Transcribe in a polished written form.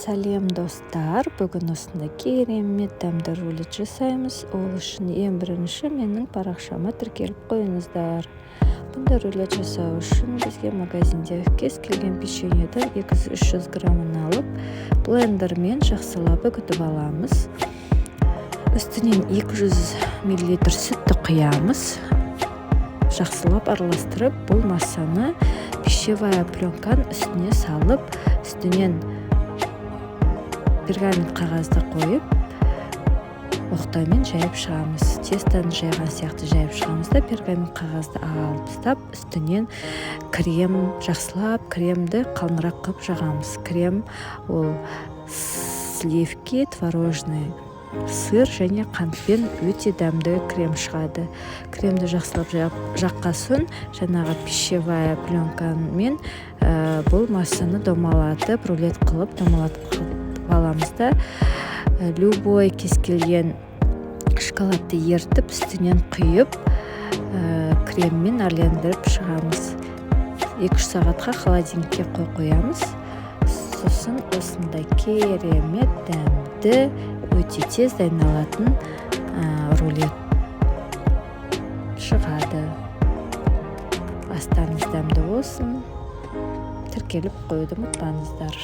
Сәлем, достар! Бүгін осындай керемет дәмді рулет жасаймыз. Ол үшін ең бірінші менің парақшама тіркеліп қойыңыздар. Бұндай рулет жасау үшін бізге магазиндегі кез келген печеньеден 200-300 граммын алып, блендермен жақсылап үгітіп аламыз. Үстінен 200 мл сүтті құямыз. Жақсылап араластырып, бұл массаны пищевая пленканың үстіне салып, үстінен пергамент қағазды қойып, оқтаумен жайып шығамыз. Тестоны жайған сияқты жайып шығамыз да, пергамент қағазды алып тастап, үстінен крем, жақсылап кремді қалыңырақ қылып жағамыз. Крем ол сливки, творожный сыр және қантпен өте дәмді крем шығады. Кремді жақсылап жаққан соң, жаңағы пищевая пленкамен бұл массаны домалатып, рулет қылып домалатып аламыз да, любой, кез келген шоколадты ерітіп, үстінен құйып, креммен әрлендіріп шығамыз. 2-3 сағатқа холодильникке қойып қоямыз. Сосын осындай керемет дәмді, өте тез дайындалатын рулет шығады. Астарыңыз дәмді болсын! Тіркеліп қоюды ұмытпаңыздар.